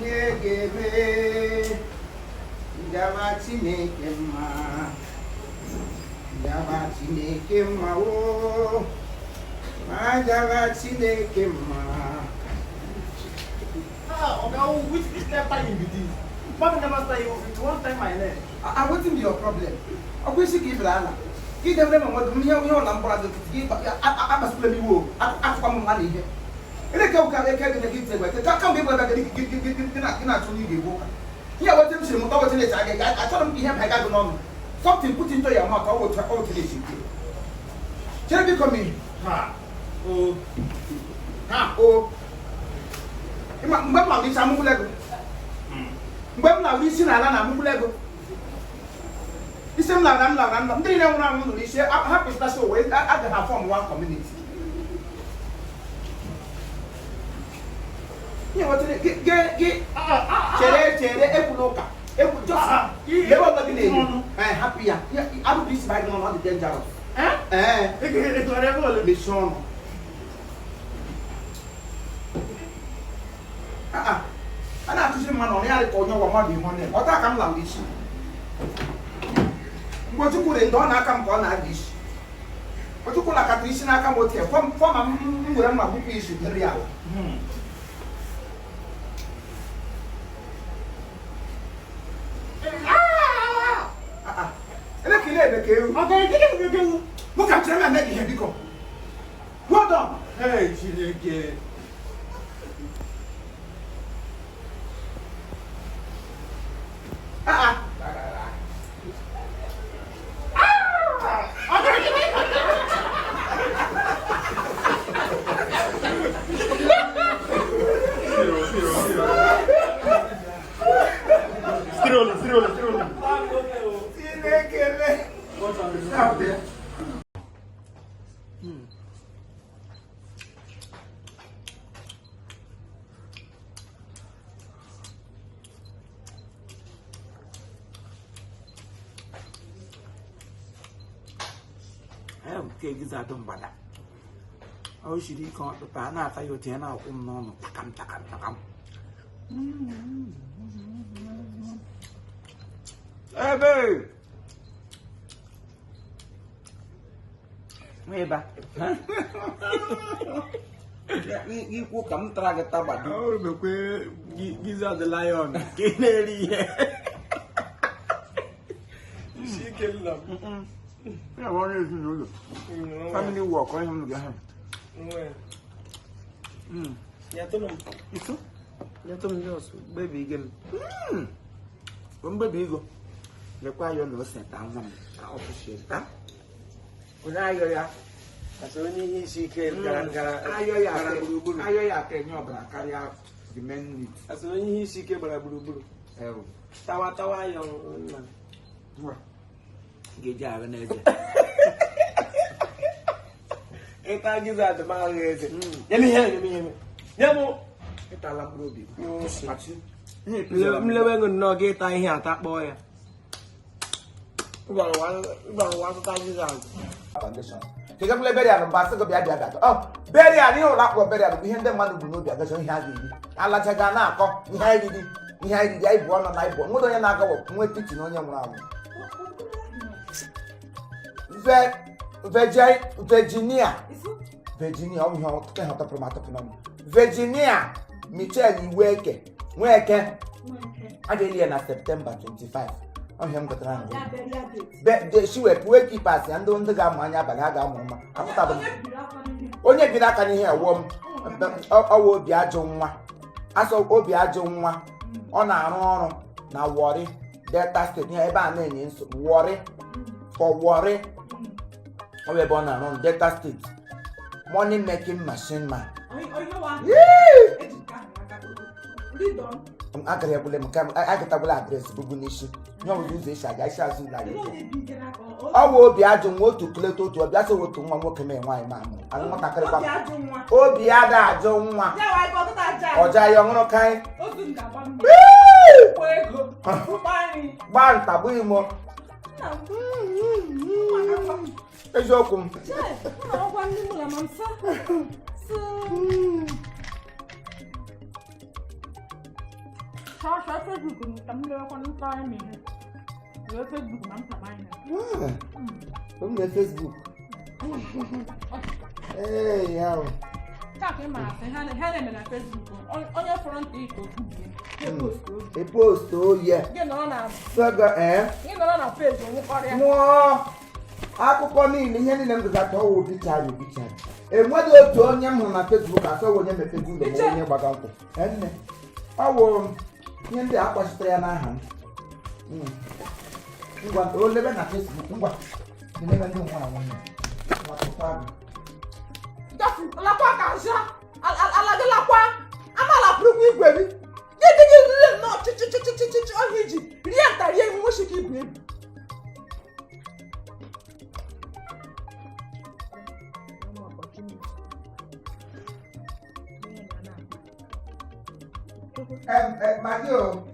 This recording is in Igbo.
Ihe ga-eme njaba Chineke mma, njaba Chineke mma o, ma njaba Chineke mma. Ah, Oga, which type time be this? Mama never style you. You wan tie my neck. Ah, wetin be your problem? Ọkwa isi ka ị bịara ala ka ị debere m onwe gị ihe ihe ụlọ mkpọrọ dị gị akpasịkwala m iwe o, akụkwa m mmadụ ihe ele ke ụka eke gị gị tegwe ka kamgbe ị gwara gị gị gị gị gị na-achụ onye ị ga-egbu ụka ihe weta m siri mụta weta na-eche aga achọrọ m ka ihe banye gị n'ọnụ. Something put into your mouth, ọ wụcha ọ wụcha na-eche ike chere biko m Ha. Oh. Ha o ịma mgbe m lara isi amụgbula ego, mgbe m lara isi n'ala na amụgbula ego isi m lara m lara m ndị niile nwụrụ anwụ nụrụ isi ha kwesịtasị ụwa agaghị a-form one community. Ihe nwetara gị gị chere chere ekwula ụka ekwu just ebe ọbụla gị na-eri hapụ ya arụbụ isi ba gị n'ọnụ, ọ dị dangerous. Ee, mechie ọnụ. A na-akụziri mmadụ ọnụ ya dị ka onye ọgwa mmadụ ihe ọ na-eme ọta ka m lara isi mgbe Chukwu dị ndụ ọ na-aka m ka ọ na-aga isi Ojukwu lakata isi n'aka m otu fọma m were mma gbupụ isi dịrị ya ala. Ele ka ị na-ebe ka ewu. Mụ ka m chere m eme gị ihe biko. Hold on. Hey, Chineke. Ah ah. Chineke le. Nke gizzard mgbada o siri ike ọtụtụ a na-ata ya otu ya na-akwụ m n'ọnụ takam takam takam. Ebe ịba ikwu ka m tara gị tagbado. Ọ mekwe gizzard lion ka ị na-eri ihe. Isi ike nna m. Ya bụ ọrụ ezinụlọ. Family work ọ ihe m ga ha. Isu? Nyetụ m jos gbebi ige m. Mgbebi ego. Lekwa ayọ na ose taa nwa m ka ọ kwụsịrị taa. Onye ayọ ya Asị onye ihe isi ike gara gara ayọ ya gbara gburugburu. ayọ ya aka enye ọbara karịa the main meat. Asị onye ihe isi ike gbara gburugburu. Ewu. Tawa tawa ayọ nna. Ngwa. Ga-eji ahụ n'eze. Ịta gizzard m ahụ eze. Nye m ihe, nye m ihe. Nye m. Ịtala mkpụrụ obi. Pachi. M lewe ego nnọọ gị ịta ihe ata kpọọ ya. Gwara ụwa zụta gizzard. Foundation. Kegakwula burial mba asị gị bịa bịa bịa. Ọ burial ihe ụlọ akpọrọ burial bụ ihe ndị mmadụ bụ n'obi agacha ihe a ga-eri. Alachaga na-akọ ihe anyị riri ihe anyị riri anyị bụ ọnụ na anyị bụ nwere onye na-agawa nwee piti na onye nwụrụ anwụ. Virginia Virginia ọ bụ ihe ọtụtụ ihe tọpụrụ m atọpụ n'ọnụ. Virginia Michelle Iweke Nweke a ga-eli ya na Septemba 25 ọ ihe m gụtara ahụ. Shiwepụ keepers ya ndị ga-amụ anya abalị ha ga-amụ mma apụtabụ m. Onye biri aka n'ihe ewuo m ọwa obi ajọ nwa asọ obi ajọ nwa ọ na-arụ ọrụ na Warri Delta State ihe ebe a na-enye nsogbu Warri for Warri ọ bụ ebe ọ na-arụ ọrụ Delta State money making machine man. Agara egbule m nke agatagbula address bubu n'isi ihe ọbụla ụzọ esi aga isi azụ ụlọ anyị. Ọ bụ obi ajụ nwa otu kleta otu ọbịa sị otu nwa nwoke mee nwaanyị ma amụrụ azụ nwatakịrị kwa obi ada ajụ nwa ọja ya ọṅụrụ kaị gbaa ntagbu imo eziokwu m. Chọọ chọọ Facebook ka m lewekwa nta m ihe. Lee Facebook ma m tama ihe. M na Facebook. Ee, ya o. Taa ka ị mara sị ha na-eme na Facebook. Onye fọrọ nta iko kwubie. Ya post ozi. E post o ye. Gị nọrọ na Sọgọ ee. gị nọrọ na page nwụkọrịa. Nwụọ akụkọ niile, ihe niile m gụgata ọwụ obituary, obituary. Enweghị otu onye m hụrụ na Facebook asọghị onye mepego ụlọ ma onye gbaga nkwụ. Ee, nne, ọ wụ ihe ndị a kpọchitere ya n'aha m. Ngwa, o lebe na Facebook, ngwa elebe ndị nwa nwunye. Ngwa, tụkwa gị. Gafu lakwa ka aja ala gị lakwa amala pụrụkwa igwe gị gị dị gị rie nnọọ chichichichichichi ọhịa iji rie nta rie ihu nwochi ka ibu ebu. Em, em, Maggi o.